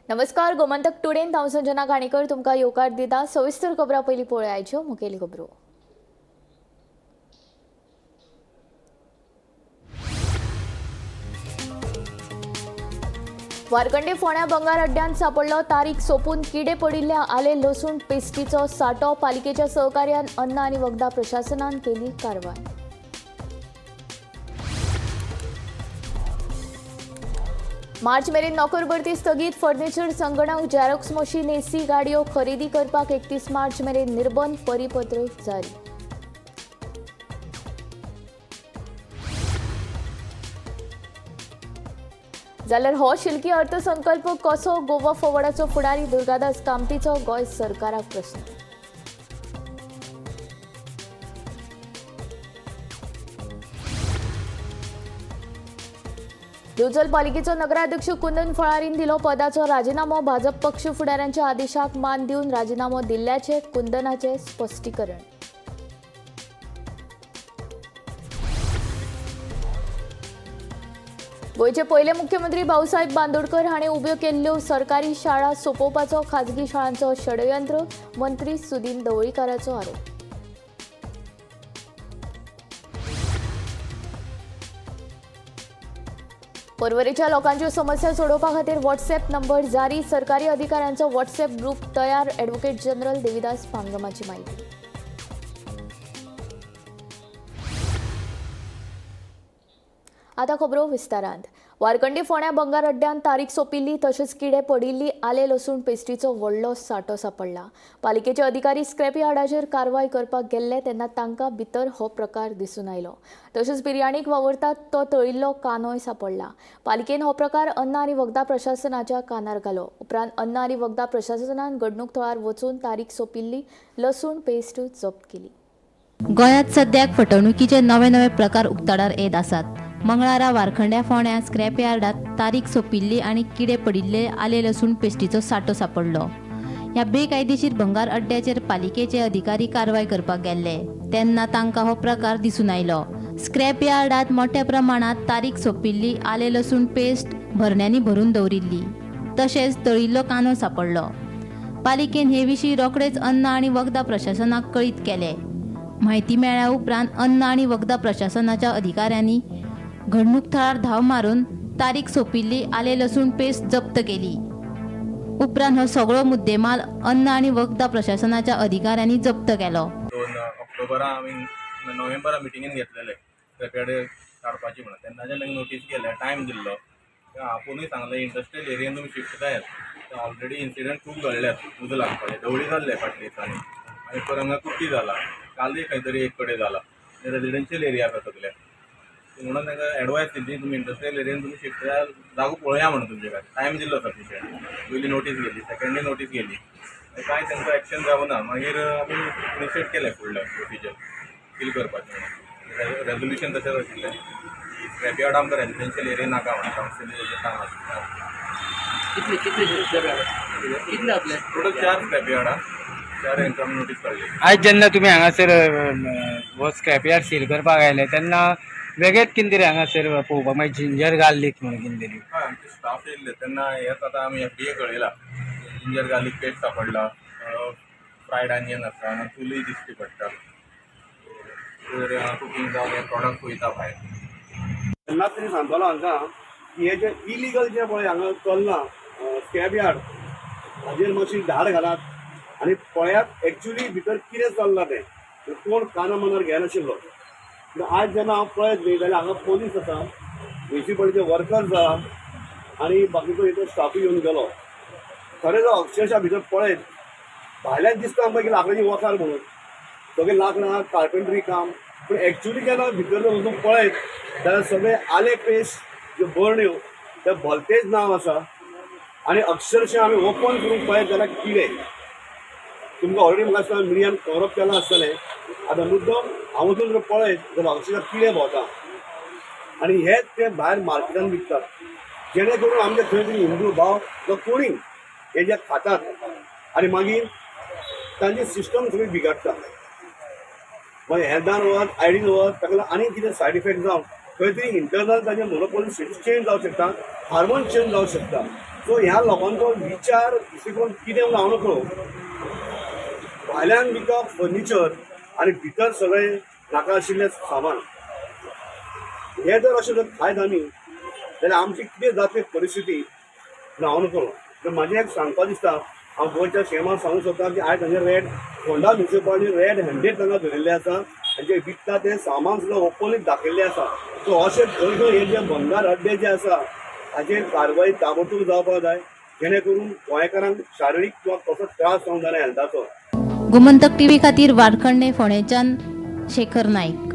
नमस्कार, गोमंतक टुडेन हांव संजना काणेकर तुमकां येवकार दिता. सविस्तर खबरां पयलीं पळोवयाच्यो मुखेल खबरो. वारकंडे फोंड्या बंगार अड्ड्यांत सांपडलो तारीख सोंपून किडे पडिल्ल्या आले लसूण पेस्टीचो साठो. पालिकेच्या सहकार्यान अन्न आनी वखदां प्रशासनान केली कारवाय. मार्च मेरेन नोकर भरती स्थगीत. फर्निचर, संगणक, झेरॉक्स मशीन, एसी गाडयो खरेदी करपाक 31 मार्च मेरेन निर्बंध. परिपत्रक जारी. जाल्यार हो शिल्की अर्थसंकल्प कसो? गोवा फॉरवर्डाचो फुडारी दुर्गादास कामतीचो गोंय सरकाराक प्रस्न. दिवचल पालिकेचो नगराध्यक्ष कुंदन फळारीन दिलो पदाचो राजिनामो. भाजप पक्ष फुडाऱ्यांच्या आदेशाक मान दिवन राजिनामो दिल्ल्याचे कुंदनाचे स्पश्टीकरण. गोंयचे पयले मुख्यमंत्री भाऊसाहेब बांदोडकर हांणी उब्यो केल्ल्यो सरकारी शाळा सोंपोवपाचो खाजगी शाळांचो षडयंत्र. मंत्री सुदिन ढवळीकाराचो आरोप. पर्वरेच्या लोकांच्यो समस्या सोडोवपा खातीर व्हॉट्सएप नंबर जारी. सरकारी अधिकाऱ्यांचो व्हॉट्सएप ग्रुप तयार. ॲडव्होकेट जनरल देविदास पांगमाची माहिती. आता खबरो विस्तारांत. वारकंडी फोंड्या बंगार अड्ड्यांत तारीख सोंपिल्ली तशेंच किडे पडिल्ली आले लसूण पेस्टीचो व्हडलो सांठो सांपडला. पालिकेचे अधिकारी स्क्रॅप यार्डाचेर कारवाय करपाक गेल्ले तेन्ना तांकां भितर हो प्रकार दिसून आयलो. तशेंच बिर्याणीक वावरतात तो तळिल्लो कानोय सांपडला. पालिकेन हो प्रकार अन्न आनी वखदां प्रशासनाच्या कानार घालो. उपरांत अन्न आनी वखदां प्रशासनान घडणूक थळार वचून तारीख सोंपिल्ली लसूण पेस्ट जप्त केली. गोंयांत सद्याक फटवणुकीचे नवे नवे प्रकार उक्ताडार येत आसात. मंगळारा वारखंड्या फोंड्या स्क्रॅप यार्डात तारीख सोंपिल्ली आनी किडे पडिल्ले आले लसूण पेस्टीचो सांठो सांपडलो. ह्या बेकायदेशीर भंगार अड्ड्याचेर पालिकेचे अधिकारी कारवाय करपाक गेल्ले तेन्ना तांकां हो प्रकार दिसून आयलो. स्क्रॅप यार्डात मोठ्या प्रमाणात तारीख सोंपिल्ली आले लसूण पेस्ट भरण्यांनी भरून दवरिल्ली, तशेंच तळिल्लो कांदो सांपडलो. पालिकेन हे विशीं रोखडेच अन्न आनी वखदां प्रशासनाक कळीत केलें. माहिती मेळ्ळ्या उपरांत अन्न आनी वखदां प्रशासनाच्या अधिकाऱ्यांनी घडणूक थळार धांव मारून तारीख सोंपिल्ली आले लसूण पेस्ट जप्त केली. उपरांत हो सगळो मुद्देमाल अन्न आनी वखदां प्रशासनाच्या अधिकाऱ्यांनी जप्त केलो. 2 ऑक्टोबरा आमी नोव्हेंबरा मिटिंगेन घेतलेले स्क्रॅपयार्ड काडपाची म्हणून. तेन्नाच्यान तांकां नोटीस केल्या, टायम दिल्लो. आपुनूय सांगलें इंडस्ट्रियल एरियेन तुमी शिफ्ट जायात. ऑलरेडी इन्सिडंट खूब घडल्यात उजो लागपाचे. ढवळी जाल्ले फाटल्या दिसांनी आनी परत हांगा कुर्टी जाला, कालूय खंय तरी एक कडेन जाला. रेजिडेन्शियल एरिया आसा सगळे, म्हणून तांकां एडवायस दिली, तुमी इंडस्ट्रियल एरियेन तुमी शिफ्ट जायात, जागो पळोवया म्हणून तुमचे खातीर टायम दिल्लो सफिशियंट. पयली नोटीस गेली, सेकंडूय नोटीस गेली, कांय तांचो एक्शन जावना. मागीर आमी इनिशिएट केलें फुडलें प्रोसिजर सील करपाचें म्हणून. रेजोल्युशन तशेंच आशिल्लें की स्क्रॅप यार्ड आमकां रेजिडेन्शियल एरिया नाका म्हणून कावन्सिलीचें काम आशिल्लें. कितले कितले कितले आपले? टोटल 4 स्क्रॅप यार्डां, 4 हांकां आमी नोटीस काडली. आयज जेन्ना तुमी हांगासर हो स्क्रॅप यार्ड सील करपाक आयले तेन्ना वेगळेच कितें तरी हांगासर पळोवपाक मागीर जिंजर गार्लीक म्हणून कितें तरी. हय, आमचे स्टाफ येयल्ले तेन्ना हेच आतां आमी एफडीए कळयला. जिंजर गार्लीक पेस्ट सांपडला, फ्रायड आनियन आसा आनी चुलूय दिश्टी पडटा. तर कुकींग जावं हे प्रॉडक्ट वयता भायर. तेन्नाच तरी सांगतलो हांकां की हे जे इलिगल जे पळय हांगा चल्लां स्क्रॅप यार्ड, हाजेर मातशी धाड घालात आनी पळयात एक्चुली भितर कितें चल्लां तें. कोण काना मनार घेनाशिल्लो. पूण आज जेन्ना हांव पळयत न्ही जाल्यार हांगा पोलीस आसा, म्युनिसिपालिटीचे वर्कर्स आहा आनी बाकीचो इतलो स्टाफूय येवन गेलो. खरें जो अक्षरशा भितर पळयत भायल्यान दिसता आमकां की लांकडाची वखार म्हणून, सगळें लांकडां कार्पेंट्री काम. पूण एक्चुली जेन्ना भितर वचून पळयत जाल्यार सगळे आले पेस्ट ज्यो बरण्यो ते भलतेच नांव आसा आनी अक्षरशा आमी ओपन करून पळयत जाल्यार किडे. तुमकां ऑलरेडी म्हाका दिसता मिडियान कवरअप केलां आसतलें. आतां मुद्दम हांव वचून जर पळयत जाल्यार अक्षरशा किडे भोंवता आनी हेच ते भायर मार्केटान विकतात, जेणे करून आमचे खंय तरी हिंदू भाव जो कोणी हे जे खातात आनी मागीर तांची सिस्टम सगळी बिगाडटा. मागीर हेल्थान वच, आयडीन वच, ताका लागून आनी कितें सायड इफेक्ट जावन खंय तरी इंटरनल ताजें मोनोपोली स्टेटस चेंज जावंक शकता, हार्मोन चेंज जावंक शकता. सो ह्या लोकांचो विचार दुसरीकोण कितें म्हणून हांव नकळो. भायल्यान विकप फर्निचर आनी भितर सगळें नाका आशिल्लें सामान. हें जर अशें जर खायत आमी जाल्यार आमची कितें जातली परिस्थिती म्हणून हांव नकळो. तर म्हाजें एक सांगपा दिसता, हांव गोंयच्या सीएमाक सांगूंक सोदता की आयज हांगे red Ponda municipality red handed तांकां धरिल्लें आसा आनी जें विकता तें सामान सुद्दां ओपनली दाखयल्लें आसा. सो अशें खंय खंय हे जे भंगार अड्डे जे आसा हाचेर कारवाई ताबडतोब जावपाक जाय, जेणे करून गोंयकारांक शारिरीक किंवा कसो त्रास जावंक जायना हेल्थाचो. गोमंतक टीव्ही खातीर वारखंडे फोंडेच्यान शेखर नाईक.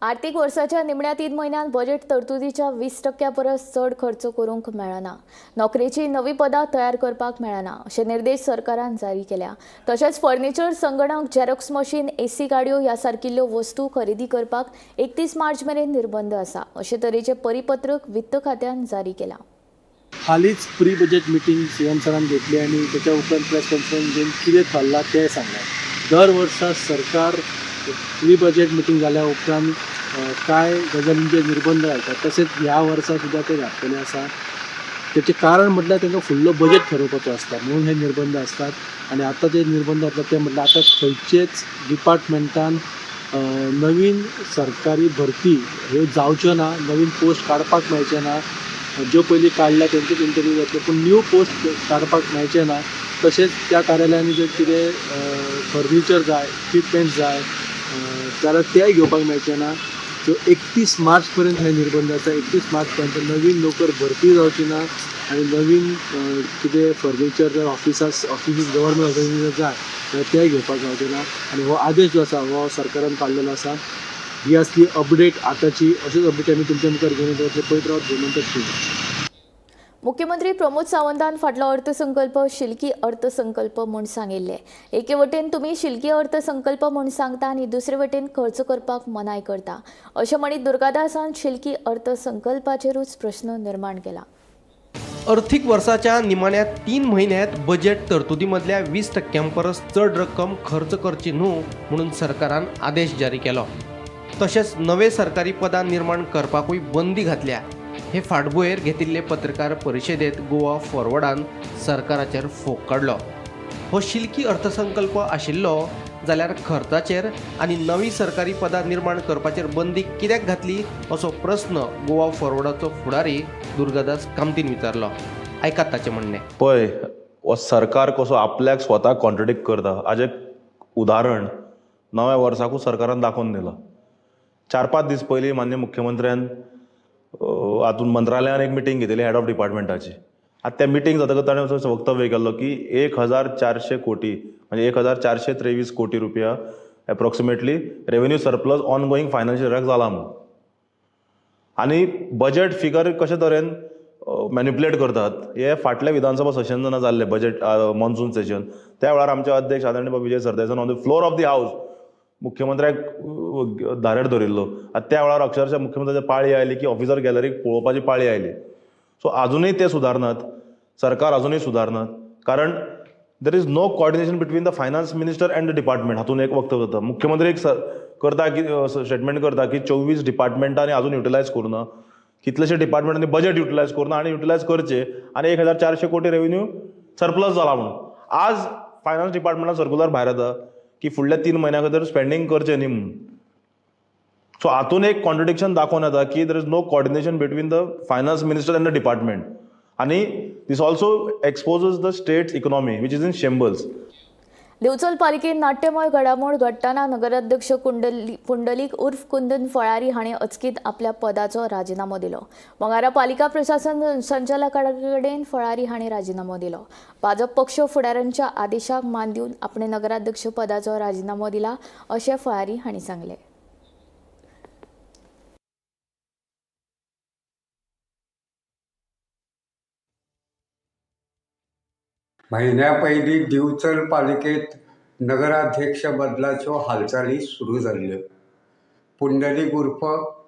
आर्थीक वर्साच्या निमण्या 3 म्हयन्यांत बजेट तरतुदीच्या 20% परस चड खर्च करूंक मेळना, नोकरेची नवी पदां तयार करपाक मेळना अशे निर्देश सरकारान जारी केल्या. तशेंच फर्निचर, संगणक, झेरॉक्स मशीन, एसी गाडयो ह्या सारकिल्ल्यो वस्तू खरेदी करपाक 31 मार्च मेरेन निर्बंध आसा अशे तरेचें परिपत्रक वित्त खात्यान जारी केलां. हालींच प्री बजेट मिटींग सीएम सरान घेतली आनी तेच्या उपरांत प्रेस कॉन्फरन्स घेवन कितें थारलां तें सांगलें. दर वर्सा सरकार प्री बजेट मिटींग जाल्या उपरांत कांय गजालींचेर निर्बंध घालतात, तशेंच ह्या वर्सा सुद्दां ते घातलेले आसा. तेचें कारण म्हटल्यार तांकां फुडलो बजेट थारोवपाचो आसता म्हणून हे निर्बंध आसतात. आनी आतां जे निर्बंध घातला ते म्हटल्यार आतां खंयचेच डिपार्टमेंटान नवीन सरकारी भरती ह्यो जावच्यो ना, नवीन पोस्ट काडपाक मेळचे ना. ज्यो पयलीं काडल्या तेंचेच इंटरव्यू जातले, पूण न्यू पोस्ट काडपाक मेळचे ना. तशेंच त्या कार्यालयांनी जर कितें फर्निचर जाय, इक्विपमेंट जाय जाल्यार तेय घेवपाक मेळचे ना. सो 31 मार्च पर्यंत हे निर्बंध आसा. 31 मार्च पर्यंत नवीन नोकर भरती जावची ना आनी नवीन कितें फर्निचर जर ऑफिसास ऑफिसीस गव्हर्मेंट ऑफिसीस जाय जाल्यार तेय घेवपाक गावचे ना. आनी हो आदेश जो आसा हो सरकारान काडलेलो आसा. ही आसली अपडेट आतांची. अशेंच अपडेट आमी तुमच्या मुखार घेवन येतले. पळयत रावात गोमंतक टीव्ही. मुख्यमंत्री प्रमोद सावंतान फाटलो अर्थसंकल्प शिलकी अर्थसंकल्प म्हूण सांगिल्लें. एके वटेन तुमी शिलकी अर्थसंकल्प म्हूण सांगता आनी दुसरे वटेन खर्च करपाक मनाय करता अशें म्हणीत दुर्गादासान शिलकी अर्थसंकल्पाचेरूच प्रस्न निर्माण केला. अर्थीक वर्साच्या निमाण्या 3 म्हयन्यांत बजेट तरतुदी मदल्या 20% परस चड रक्कम खर्च करची न्हू म्हणून सरकारान आदेश जारी केलो. तशेंच नवे सरकारी पदां निर्माण करपाकूय बंदी घातल्या. हे फाटभुंयेर घेतिल्ले पत्रकार परिशदेंत गोवा फॉरवर्डान सरकाराचेर फोग काडलो. हो शिलकी अर्थसंकल्प आशिल्लो जाल्यार खर्चाचेर आनी नवी सरकारी पदां निर्माण करपाचेर बंदी कित्याक घातली असो प्रस्न गोवा फॉरवर्डाचो फुडारी दुर्गादास कामतीन विचारलो. आयकात ताचें म्हणणें. पळय, हो सरकार कसो आपल्याक स्वता कॉन्ट्रडिक्ट करता हाजें उदाहरण नव्या वर्साकूच सरकारान दाखोवन दिलां. 4-5 दीस पयलीं माननीय मुख्यमंत्र्यान हातूंत मंत्रालयान एक मिटींग घेतिल्ली हेड ऑफ डिपार्टमेंटाची. आतां त्या मिटींग जातकच ताणें असो वक्तव्य केल्लो की 1400 कोटी म्हणजे 1423 कोटी रुपया approximately revenue surplus ongoing financial इयराक जाला म्हूण. आनी बजेट फिगर कशे तरेन मॅनिपुलेट करतात हे फाटल्या विधानसभा सेशन जेन्ना जाल्लें बजेट मॉन्सून सेशन त्या वेळार आमचे अध्यक्ष आदरणीय बाब Vijay सरदेसान on the floor of the house मुख्यमंत्र्याक धारेर धरिल्लो. आनी त्या वेळार अक्षरशः मुख्यमंत्र्याची पाळी आयली की ऑफिसर गॅलरीक पळोवपाची पाळी आयली. सो आजुनूय ते सुदारनात, सरकार आजुनूय सुदारनात, कारण there is no coordination between the finance minister and the department. हातूंत एक वक्तव्य जाता. मुख्यमंत्री एक करता की स्टेटमेंट करता की 24 डिपार्टमेंटांनी आजून युटिलायज करूं ना, कितलेशे डिपार्टमेंटांनी बजेट युटिलायज करूं ना आनी युटिलायज करचे आनी 1400 कोटी रेवेन्यू सरप्लस जाला म्हणून. आज फायनान्स डिपार्टमेंटान सर्कुलर भायर येता की फुडल्या 3 म्हयन्या खातीर स्पेंडींग करचें न्ही म्हणून. सो हातून एक कॉन्ट्रडिक्शन दाखोवन येता की there is no coordination between the finance minister and the department. आनी this also exposes the state's economy which is in shambles. Divchal पालिकेत नाट्यमय घडामोड घडटना नगराध्यक्ष पुंडलीक उर्फ कुंदन फळारी हांणी अचकीत आपल्या पदाचो राजिनामो दिलो. मंगळारा पालिका प्रशासन संचालका कडेन फळारी हांणी राजिनामो दिलो. भाजप पक्ष फुडाऱ्यांच्या आदेशाक मान दिवन आपणे नगराध्यक्ष पदाचो राजिनामो दिला अशें फळारी हांणी सांगलें. म्हयन्या पयलीं दिवचल पालिकेंत नगराध्यक्ष बदलाच्यो हालचाली सुरू जाल्ल्यो. पुंडलीक उर्फ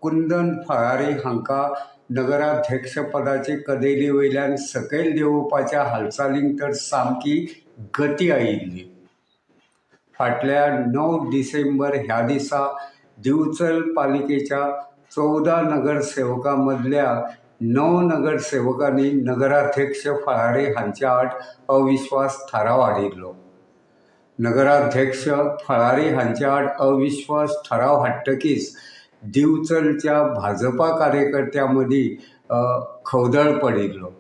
कुंदन फळारी हांकां नगराध्यक्षपदाचे कदेली वयल्यान सकयल देंवोवपाच्या हालचालींक तर सामकी गती आयिल्ली. फाटल्या 9 डिसेंबर ह्या दिसा दिवचल पालिकेच्या 14 नगरसेवकां मदल्या णव नगरसेवकांनी नगराध्यक्ष फळारी हांचे आड अविश्वास थाराव हाडिल्लो. नगराध्यक्ष फळारी हांचे आड अविश्वास थाराव हाडटकीच दिवचलच्या भाजपा कार्यकर्त्यां मदीं खवदळ पडिल्लो.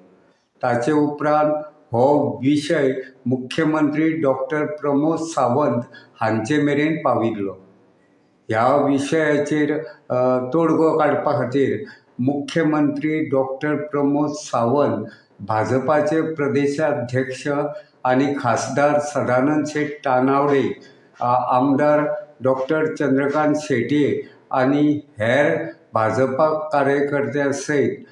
ताचे उपरांत हो विशय मुख्यमंत्री डॉक्टर प्रमोद सावंत हांचे मेरेन पाविल्लो. ह्या विशयाचेर तोडगो काडपा खातीर मुख्यमंत्री डॉक्टर प्रमोद सावंत, भाजपाचे प्रदेशाध्यक्ष आनी खासदार सदानंद शेट तानावडे, आमदार डॉक्टर चंद्रकांत शेटये आनी हेर भाजपा कार्यकर्त्यां सयत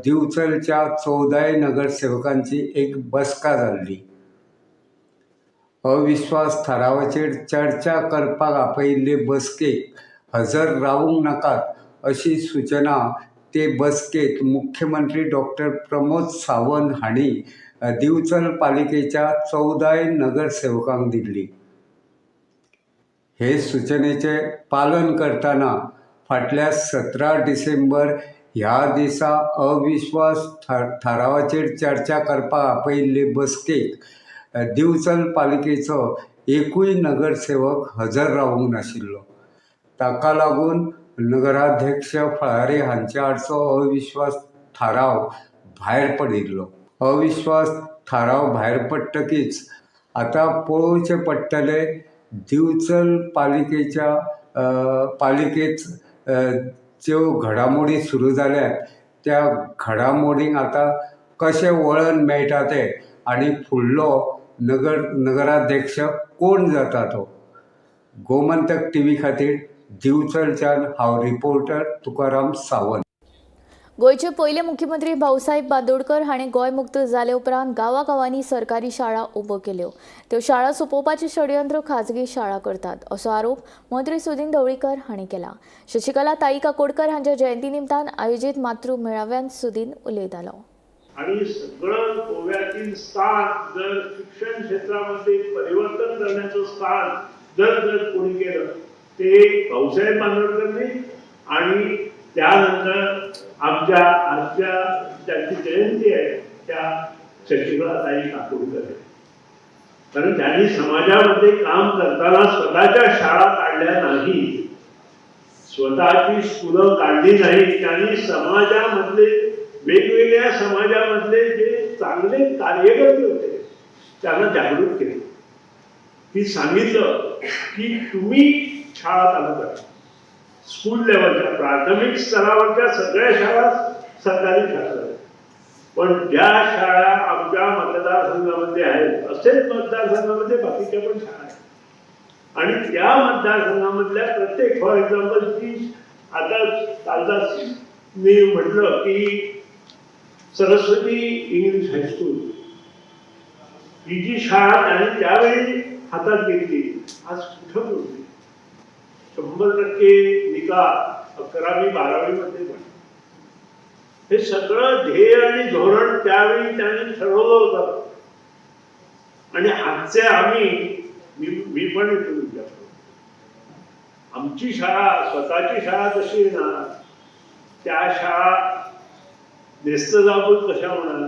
दिवचलच्या 14 नगरसेवकांची एक बसका जाल्ली. अविश्वास थारावाचेर चर्चा करपाक आपयिल्ले बसकेक हजर रावूंक नाकात अशी सूचना ते बसकेंत मुख्यमंत्री डॉक्टर प्रमोद सावंत हांणी दिवचल पालिकेच्या 14 नगरसेवकांक दिल्ली. हे सूचनेचें पालन करतना फाटल्या 17 डिसेंबर ह्या दिसा अविश्वास थारावाचेर चर्चा करपाक आपयिल्ले बसकेक दिवचल पालिकेचो एकूय नगरसेवक हजर रावूंक नाशिल्लो. ताका लागून नगराध्यक्ष फळारी हांचे आडचो अविश्वास थाराव भायर पडिल्लो. अविश्वास थाराव भायर पडटकीच आतां पळोवचें पडटलें दिवचल पालिकेच्या पालिकेंत ज्यो घडामोडी सुरू जाल्यात त्या घडामोडींक आतां कशें वळण मेळटा तें आनी फुडलो नगराध्यक्ष कोण जाता तो. गोमंतक टीव्ही खातीर दिवचलच्यान हांव रिपोर्टर तुकाराम सावंत. गोंयचे पयले मुख्यमंत्री भाऊसाहेब बांदोडकर हांणी गोंय मुक्त जाले उपरांत गांवागांवांनी सरकारी शाळा उब्यो केल्यो. त्यो शाळा सोंपोवपाचें षडयंत्र खाजगी शाळा करतात असो आरोप मंत्री सुदिन ढवळीकर हांणी केला. शशिकला ताई काकोडकर हांच्या जयंती निमतान आयोजीत मातृ मेळाव्यांत सुदिन उलयतालो. आणि सगळं गोव्यातील स्थान जर शिक्षण क्षेत्रामध्ये परिवर्तन करण्याचं स्थान जर जर कोणी केलं ते भाऊसाहेब बांदोडकरनी आणि त्यानंतर आमच्या आजच्या ज्यांची जयंती आहे त्या शशिकला ताई काकोडकर, कारण त्यांनी समाजामध्ये काम करताना स्वतःच्या शाळा काढल्या नाही, स्वतःची स्कुलं काढली नाही, त्यांनी समाजामधले वेगवेगळ्या समाजामधले जे चांगले कार्यकर्ते होते त्यांना जागृत केले, की सांगितलं की तुम्ही शाळा चालू करा. स्कूल लेवलच्या प्राथमिक स्तरावरच्या सगळ्या शाळा सरकारी शाळा झाल्या, पण ज्या शाळा आमच्या मतदारसंघामध्ये आहेत असेच मतदारसंघामध्ये बाकीच्या पण शाळा आहेत आणि त्या मतदारसंघामधल्या प्रत्येक, फॉर एक्झाम्पल की आता कालदास मी म्हटलं की सरस्वती इंग्लिश हायस्कूल ही जी शाळा त्याने त्यावेळी हातात घेतली आज कुठं पोहोचली, 100% निकाल 11वी 12वी मध्ये पण. हे सगळं ध्येय आणि धोरण त्यावेळी त्यांनी ठरवलं होतं आणि आजचे आम्ही मी मी पण येतो तुमच्याकडे, आमची शाळा स्वतःची शाळा कशी आहे ना त्या शाळा नेस्तनाबूत कशा होणार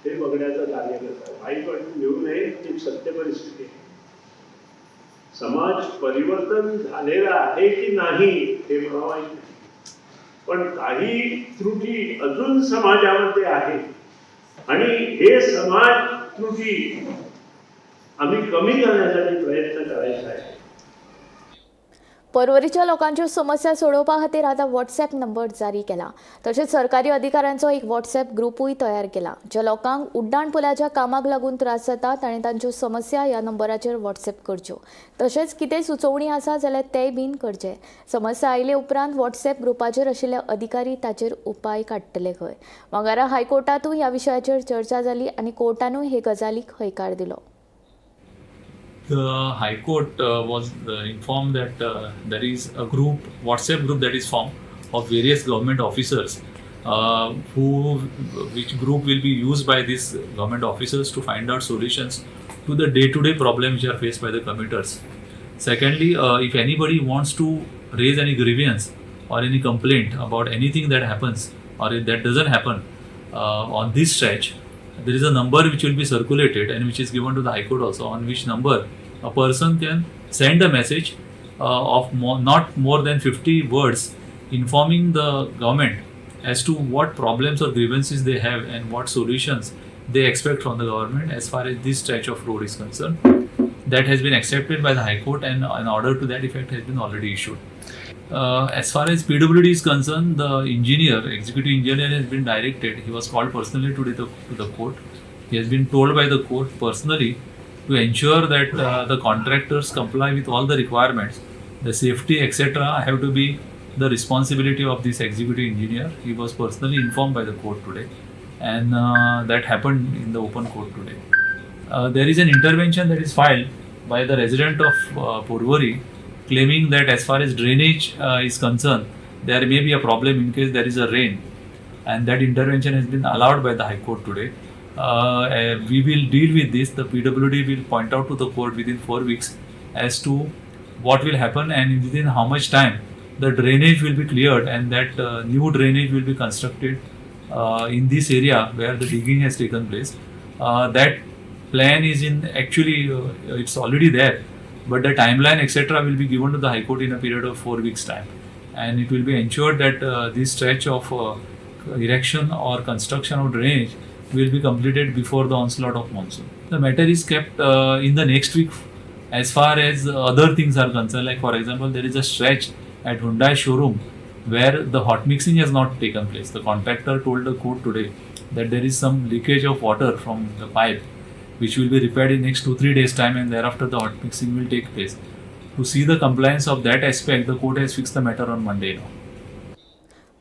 हे बघण्याचं कार्य करतात. वाईट वाटून घेऊ नये, ही सत्य परिस्थिती आहे. समाज परिवर्तन झालेलं आहे की नाही हे मला माहित नाही, पण काही त्रुटी अजून समाजामध्ये आहेत आणि हे समाज त्रुटी आम्ही कमी करण्यासाठी प्रयत्न करायचा आहे. पर्वरीच्या लोकांच्यो समस्या सोडोवपा खातीर आतां व्हॉट्सॅप नंबर जारी केला. तशेंच सरकारी अधिकाऱ्यांचो एक व्हॉट्सॅप ग्रुपूय तयार केला. ज्या लोकांक उड्डाण पुलाच्या कामाक लागून त्रास जाता ताणें तांच्यो समस्या ह्या नंबराचेर व्हॉट्सॅप करच्यो. तशेंच कितें सुचोवणी आसा जाल्यार तेय बीन करचे. समस्या आयले उपरांत व्हॉट्सॅप ग्रुपाचेर आशिल्ले अधिकारी ताचेर उपाय काडटले खंय. मंगळारा हायकोर्टांतूय ह्या विशयाचेर चर्चा जाली आनी कोर्टानूय हे गजालीक हयकार दिलो. The High Court was informed that there is a group, WhatsApp group that is formed of various government officers, who, which group will be used by these government officers to find out solutions to the day-to-day problems which are faced by the commuters. Secondly, if anybody wants to raise any grievance or any complaint about anything that happens or if that doesn't happen on this stretch, there is a number which will be circulated and which is given to the High Court also, on which number a person can send a message of not more than 50 words informing the government as to what problems or grievances they have and what solutions they expect from the government as far as this stretch of road is concerned. That has been accepted by the High Court and an order to that effect has been already issued. As far as PWD is concerned, the engineer, executive engineer, has been directed. He was called personally today to the court. He has been told by the court personally to ensure that the contractors comply with all the requirements. The safety, etc., have to be the responsibility of this executive engineer. He was personally informed by the court today, and that happened in the open court today. There is an intervention that is filed by the resident of Porvorim, claiming that as far as drainage is concerned, there may be a problem in case there is a rain, and that intervention has been allowed by the High Court today. We will deal with this. The PWD will point out to the court within 4 weeks as to what will happen and within how much time the drainage will be cleared and that new drainage will be constructed in this area where the digging has taken place. That plan is in actually it's already there, but the timeline etc. will be given to the High Court in a period of 4 weeks time, and it will be ensured that this stretch of erection or construction of drainage will be completed before the onslaught of monsoon. The matter is kept in the next week as far as other things are concerned. Like for example, there is a stretch at Hyundai showroom where the hot mixing has not taken place. The contractor told the court today that there is some leakage of water from the pipe which will be repaired in next 2-3 days time, and thereafter the hot mixing will take place. To see the compliance of that aspect, the court has fixed the matter on Monday now.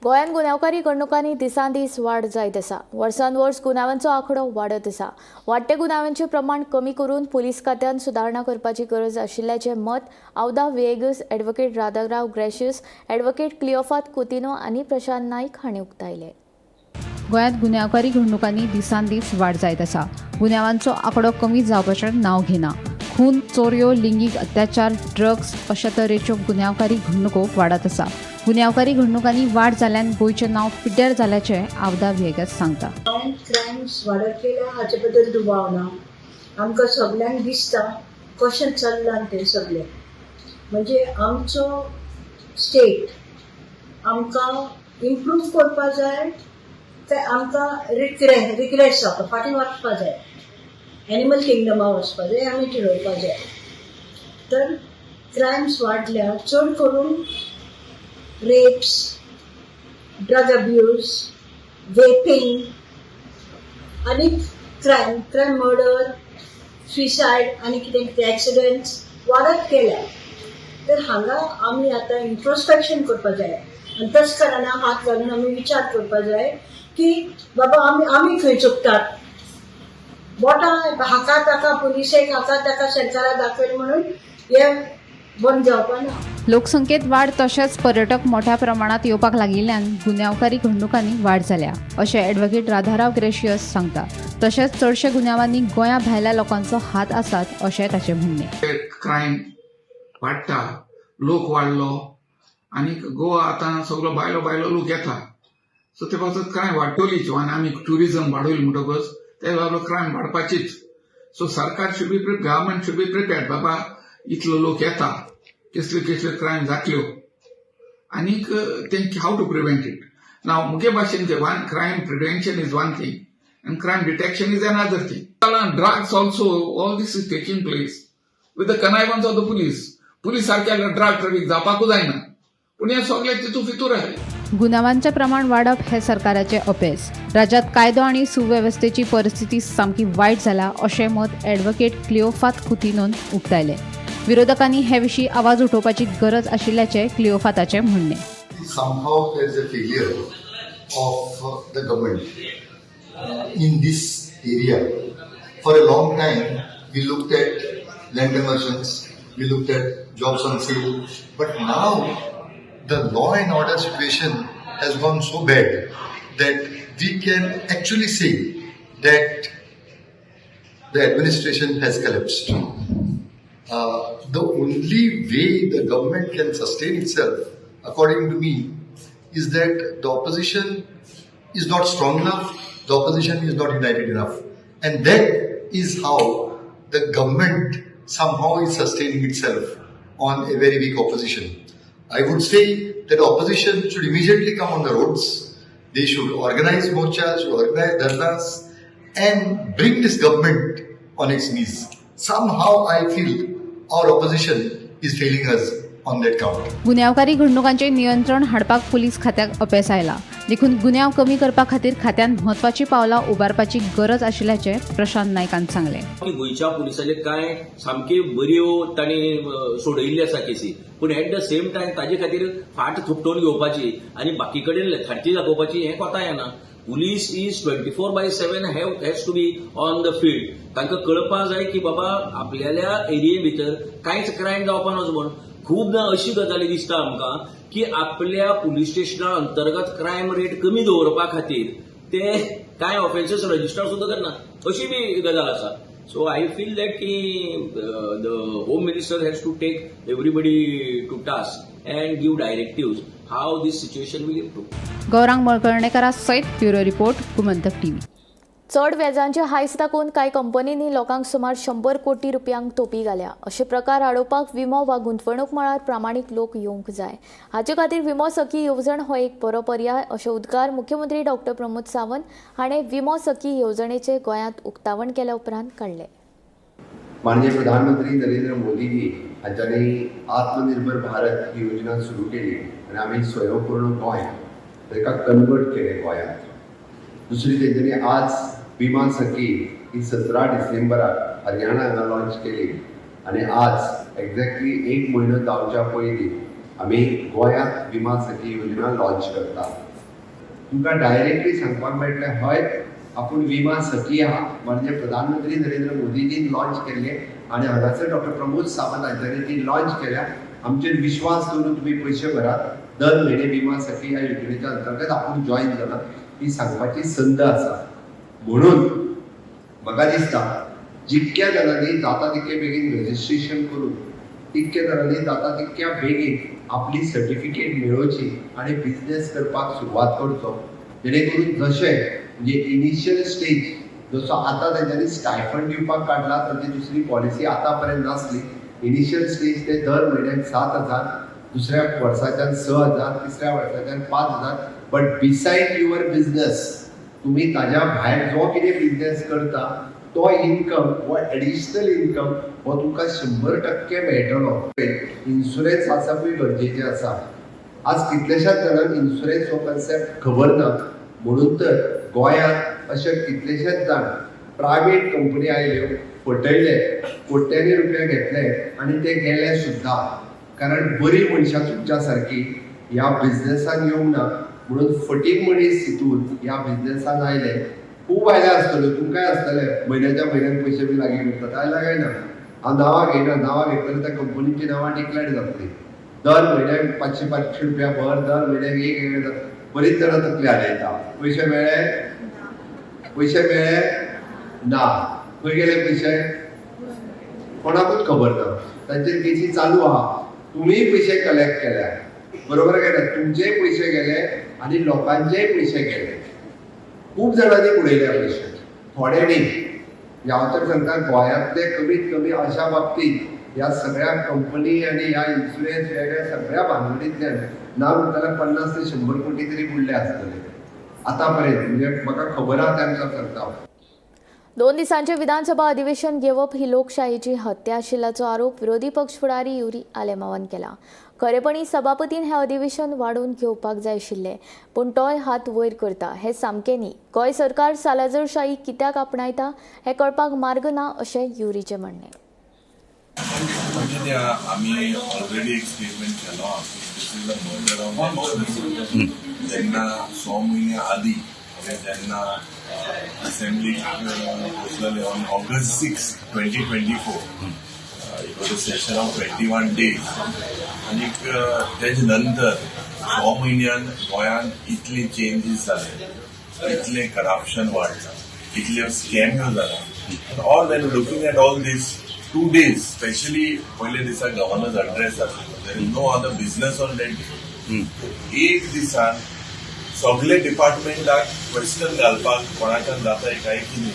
गोंयांत गुन्यांवकारी घडणुकांनी दिसान दीस वाड जायत आसा. वर्सान वर्स गुन्यांवांचो आंकडो वाडत आसा. वाडटे गुन्यांवांचें प्रमाण कमी करून पुलीस खात्यान सुदारणा करपाची गरज आशिल्ल्याचें मत Avda Viegas, advocate Radharao Gracias, advocate Cleofat Coutinho आनी प्रशांत नायक हांणी उक्तायलें. गोंयांत गुन्यांवकारी घडणुकांनी दिसान दीस वाड जायत आसा. गुन्यांवांचो आंकडो कमी जावपाचें नांव घेना. खून, चोरयो, लिंगीक अत्याचार, ड्रग्स अशा तरेच्यो गुन्यांवकारी घडणुको वाडत आसा. गुन्यांवकारी घडणुकांनी वाड जाल्ल्यान गोंयचें नांव पिड्ड्यार जाल्याचें आवदा व्हिएगस सांगता. गोंयांत क्रायम्स वाडत गेल्या हाचे बद्दल दुबाव ना. आमकां सगल्यांक दिसता कशें चल्लां तें सगळें. म्हणजे आमचो स्टेट आमकां इम्प्रूव करपा जाय काय आमकां रिग्रेस जावपा फाटीं वचपा जाय, एनिमल किंगडमा वचपा जाय, आमी ठरोवपा जाय. तर क्रायम्स वाडल्या चड करून रेप्स, ड्रग अब्यूज, वेपिंग आनी क्रायम, मर्डर, सुसायड आनी कितें कितें एक्सिडंट्स वाडत गेल्या. तर हांगा आमी आतां इंट्रोस्पेक्शन करपा जाय, अंतस्करणां हात घालून आमी विचार करपा जाय की बाबा आमी खंय चुकतात. बोटां हाका ताका पुलिसेक, हाका ताका सरकारा दाखयल म्हणून हे बंद जावपा ना. लोकसंख्येत वाड तशेंच पर्यटक मोठ्या प्रमाणात येवपाक लागिल्ल्यान गुन्यांवकारी घडणुकांनी वाड जाल्या अशें ॲडव्होकेट राधाराव ग्रेशियस सांगता. तशेंच चडशे गुन्यांवांनी गोंया भायल्या लोकांचो हात आसात अशें ताचें म्हणणें. क्रायम वाडटा, लोक वाडलो आनी गोवा आतां सगलो भायलो भायलो लोक येता, सो ते पासत क्रायम वाडटलीच आनी आमी ट्युरिजम वाडयली म्हणटकच ते बाबा क्रायम वाडपाचीच. सो सरकार should be, government should be prepared, बाबा इतलो लोक येता, कसल्यो कसल्यो क्रायम जातल्यो आनीक तेंचे how to prevent it. Now मुगे भाशेन one crime prevention is one thing and crime detection is another thing. Drugs also, all this is taking place with the connivance of the police. Police सारखे drug traffic जावपाकूच जायना, पूण हें सगळें तितू फितूर आहा. गुन्यांवांचें प्रमाण वाडप हें सरकाराचें अपेस. राज्यांत कायदो आनी सुवेवस्थेची परिस्थिती सामकी वायट जाला अशें मत ॲडव्होकेट क्लिओफात कुतिनोन उक्तायलें. विरोधकांनी हे विशीं आवाज उठोवपाची गरज आशिल्ल्याचें क्लिओफाताचें म्हणणें. Somehow there is a failure of the government in this area. For a long time we looked at land conversions, we looked at jobs on sale, but now the law and order situation has gone so bad that we can actually say that the administration has collapsed. The only way the government can sustain itself, according to me, is that the opposition is not strong enough, the opposition is not united enough. And that is how the government somehow is sustaining itself on a very weak opposition. I would say that opposition should immediately come on the roads. They should organize morchas, should organize dharnas, and bring this government on its knees. Somehow I feel our opposition is failing us on that count. गुन्यांवकारी घडणुकांचेर नियंत्रण हाडपाक police खात्याक अपेस आयला, देखून गुन्यांव कमी करपा खातीर खात्यान म्हत्वाची पावलां उबारपाची गरज आशिल्ल्याचें प्रशांत नायकान सांगलें. की गोंयच्या पुलिसांचे कांय सामकी बऱ्यो तांणी सोडयल्ली आसा केसी, पूण एट the same time ताजे खातीर फाट थोपटोवन घेवपाची आनी बाकी कडेन लेथार्जी दाखोवपाची हें कोता येना. Police is 24/7 have has to be on the field. तांकां कळपा जाय की बाबा आपल्याल्या एरिये भितर कांयच क्रायम जावपा नजो म्हूण. खूबदां अशी गजाली दिसता आमकां की आपल्या पुलीस स्टेशना अंतर्गत क्रायम रेट कमी दवरपा खातीर ते कांय ऑफेन्सीस रजिस्टर सुद्दां करना, अशी बी गजाल आसा. सो I feel that की the home minister has to take everybody to task and give directives how this situation will improve. Gaurang मळकर्णेकरा सयत ब्युरो रिपोर्ट, गोमंतक टीव्ही. चड व्याजांचे हायस दाखोवन कांय कंपनींनी लोकांक सुमार 100 कोटी रुपयांक तोपी घाल्या. अशे प्रकार आडोवपाक विमो वा गुंतवणूक मळार प्रामाणीक लोक येवंक जाय. हाचे खातीर विमो सखी येवजण हो एक बरो पर्याय, अशे उद्गार मुख्यमंत्री डॉक्टर प्रमोद सावंत हाणें विमो सखी येवजणेचे गोंयांत उक्तावण केल्या उपरांत काडले. माननीय प्रधानमंत्री नरेंद्र मोदीजी हांच्यांनी आत्मनिर्भर भारत ही योजना सुरू केली आनी आमी स्वयंपूर्ण गोंय ताका कन्वर्ट केलें गोंयांत. दुसरी, तेंच्यांनी आज विमा सखी ही 17 डिसेंबराक हरियाणा हांगा लॉन्च केली आनी आज एक्झॅक्टली एक म्हयनो जावच्या पयलीं आमी गोंयांत विमा सखी योजना लॉन्च करता. तुमकां डायरेक्टली सांगपाक मेळटलें, हय, आपूण विमा सखी आहा. म्हणजे प्रधानमंत्री नरेंद्र मोदीजीन लॉन्च केल्ले आनी हांगासर डॉक्टर प्रमोद सावंत हांच्यांनी ती लॉन्च केल्या. आमचेर विश्वास दवरून तुमी पयशे भरात दर म्हयने. विमा सखी ह्या योजनेच्या अंतर्गत आपूण जॉयन जाला ही सांगपाची संद आसा. म्हणून म्हाका दिसता, जितक्या जाणांनी जाता तितके बेगीन रजिस्ट्रेशन करून, तितक्या जाणांनी जाता तितक्या बेगीन आपली सर्टिफिकेट मेळोवची आनी बिजनेस करपाक सुरवात करचो, जेणे करून जशें म्हणजे इनिशियल स्टेज जसो आतां तेंच्यांनी स्टायफंड दिवपाक काडला, तांची दुसरी पॉलिसी आतां पर्यंत नासली. इनिशियल स्टेज ते दर म्हयन्याक 7000, दुसऱ्या वर्साच्यान 6000, तिसऱ्या वर्साच्यान 5000. बट बिसायड your business, तुमी ताज्या भायर जो कितें बिजनेस करता तो इनकम हो एडिशनल इनकम हो तुमकां 100% मेळटलो. इन्शुरन्स आसपूय गरजेचें आसा. आज कितल्याशाच जाणांक इन्शुरन्स हो कन्सेप्ट खबर ना. म्हणून तर गोंयांत अशे कितलेशेच जाण प्रायवेट कंपनी आयल्यो, फटयले, कोट्यांनी रुपया घेतले आनी ते गेले सुद्दां. कारण बरी मनशां तुमच्या सारकी ह्या बिजनेसान येवंक ना, म्हणून फटींग मनीस हितून ह्या बिजनेसान आयले. खूब आयले आसतल्यो, तुमकांय आसतले, म्हयन्याच्या म्हयन्याक पयशे बी लागीं करतात. आयला काय ना? हांव नांवां घेयना. नांवां घेतल्यार त्या कंपनीची नांवां डिक्लेर जातली. दर म्हयन्याक 500 500 रुपया भर, दर म्हयन्याक एक एक. बरीच जाणां तकली हालयता. पयशे मेळ्ळे? पयशे मेळ्ळे ना? खंय गेले पयशे? कोणाकूच खबर ना. तांचेर केसी चालू आहा. तुमीय पयशे कलेक्ट केल्या, बरोबर काय ना? तुमचेय पयशे गेले आनी लोकांचेय पयशे गेले. खूब जाणांनी उडयले पयशे, थोडे न्ही. हांव तर सांगता, गोंयांतले कमीत कमी अशा बाबतीत ह्या सगळ्या कंपनी आनी ह्या इन्शुरन्स वेगळ्या सगळ्या भानगडींतल्यान ना म्हणटल्यार 50 ते 100 कोटी तरी बुडले आसतले आतां पर्यंत. म्हणजे म्हाका खबर आहा त्या नुसार सांगता हांव. 2 दिसांचे विधानसभा अधिवेशन घेवप ही लोकशाहीची हत्या आशिल्ल्याचो आरोप विरोधी पक्ष फुडारी युरी आलेमावान केला. खरेपणी सभापतीन हें अधिवेशन वाडोवन घेवपाक जाय आशिल्लें, पूण तोय हात वयर करता हें सामकें न्ही. गोंय सरकार सालाझरशाही कित्याक आपणायता हें कळपाक मार्ग ना, अशें युरीचें म्हणणें. म्हणजे ते आमी ऑलरेडी एक स्टेटमेंट केलो की this is a murder of nation. जेन्ना 6 म्हयने आदी, म्हणजे जेन्ना असेंब्ली बसलेले on August 6, 2024, it was a session of 21 days. आनीक तेजे नंतर 6 म्हयन्यान गोंयांत इतले चेंजीस जाले, इतलें करप्शन वाडलां, इतल्यो स्कॅम्यो जाला. All when looking at all this 2 days, specially पयले दिसा गव्हर्नर्स अड्रेस जातलो, there is no other business on that day. एक दिसान सगळे डिपार्टमेंटाक क्वेश्चन घालपाक कोणाच्यान जाता काय कितें,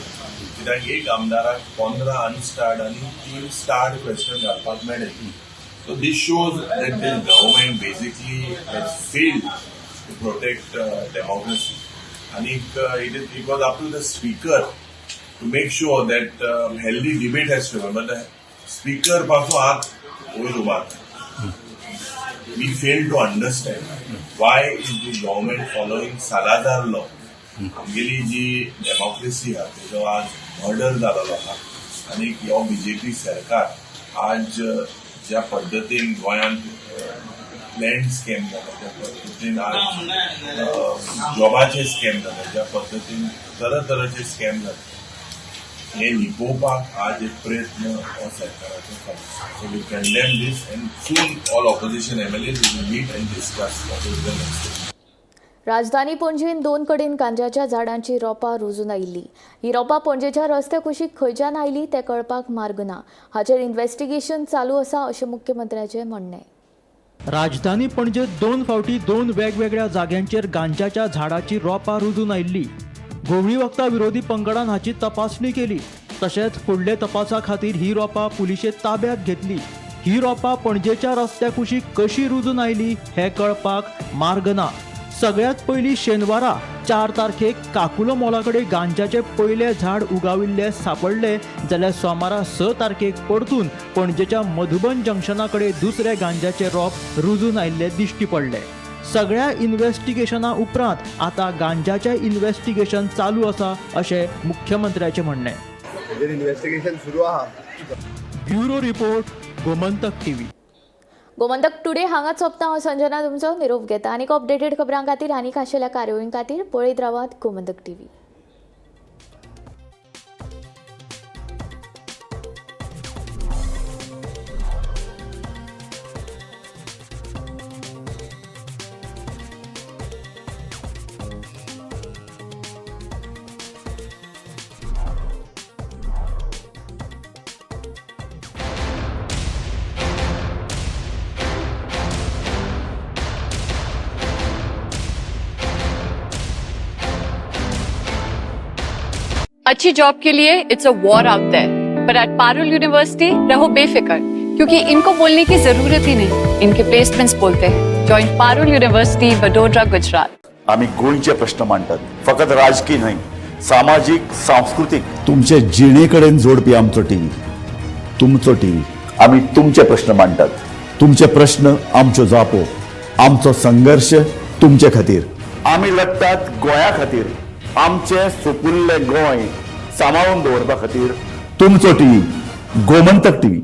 कित्याक एक आमदाराक 15 अनस्टार्ड आनी 3 स्टार्ड क्वेश्चन घालपाक मेळ्ळे. So this shows that this government basically has failed to protect democracy. आनीक it was up to the speaker to make sure that healthy debate has to, but the speaker पासून हात वयर उबारता. We fail to understand why is the government following Salazar law. आमगेली जी democracy आहा तेजो आज murder जालेलो आहा आनी हो बीजेपी सरकार आज ज्या पद्दतीन गोंयांत लँड स्कॅम जाला, ज्या पद्दतीन आज जॉबाचे स्कॅम जाला, ज्या पद्दतीन तरातराचे स्कॅम जाता, हे लिपोवपाक आज एक प्रयत्न हो सरकाराचो चालू. So we condemn this and soon all opposition MLAs will meet and discuss what is the next. राजधानी पणजेन 2 कडेन गांजाच्या झाडांची रोपां रुजून आयिल्ली. ही रोपां पणजेच्या रस्त्या कुशीक खंयच्यान आयली तें कळपाक मार्ग ना. हाचेर इन्व्हेस्टिगेशन चालू आसा अशें मुख्यमंत्र्याचें म्हणणें. राजधानी पणजेत 2 फावटी 2 वेगवेगळ्या जाग्यांचेर गांजाच्या झाडाची रोपां रुजून आयिल्ली. घुंवळी वखदां विरोधी पंगडान हाची तपासणी केली. तशेंच फुडले तपासा खातीर ही रोपां पुलिशेत ताब्यात घेतली. ही रोपां पणजेच्या रस्त्या कुशीक कशी रुजून आयली हें कळपाक मार्ग ना. सगळ्यात पयलीं शेनवारा 4 तारखेक काकुलो मॉला कडेन गांजाचे पयले झाड उगाविल्ले सापडले, जाल्यार सोमारा 6 तारखेक परतून पणजेच्या मधुबन जंक्शना कडेन दुसरे गांजाचे रोप रुजून आयिल्ले दिश्टी पडले. सगळ्या इन्व्हेस्टिगेशना उपरांत आतां गांजाचें इन्व्हेस्टिगेशन चालू आसा अशें मुख्यमंत्र्याचें म्हणणें. इन्व्हेस्टिगेशन सुरू आहा. Bureau report, Gomantak TV. Gomantak today हांगाच सोंपता. हांव संजना तुमचो निरोप घेता. आनीक अपडेटेड खबरां खातीर आनी खाशेल्या कार्यावळीं खातीर पळयत रावात गोमंतक टीव्ही. अच्छी जॉब के लिए it's a war out there, पर एट पारुल यूनिवर्सिटी रहो बेफिक्र, क्योंकि इनको बोलने की जरूरत ही नहीं, इनके प्लेसमेंट्स बोलते हैं. Join Parul university, Vadodara, Gujarat. आम्ही गोंयचे प्रश्न मांडटात, फकत राजकीय न्हय, सामाजीक, सांस्कृतीक, तुमचे जिणे कडेन जोडपी आमचो टीव्ही, तुमचो टीव्ही. आम्ही तुमचे प्रश्न मांडटात, तुमचे प्रश्न आमच्यो जापो, आमचो संघर्श तुमचे खातीर. आमी लढटात गोंया खातीर, आमचे सुपुल्ले गोंय सांबाळून दवरपा खातीर. तुमचो टीव्ही, गोमंतक टीव्ही.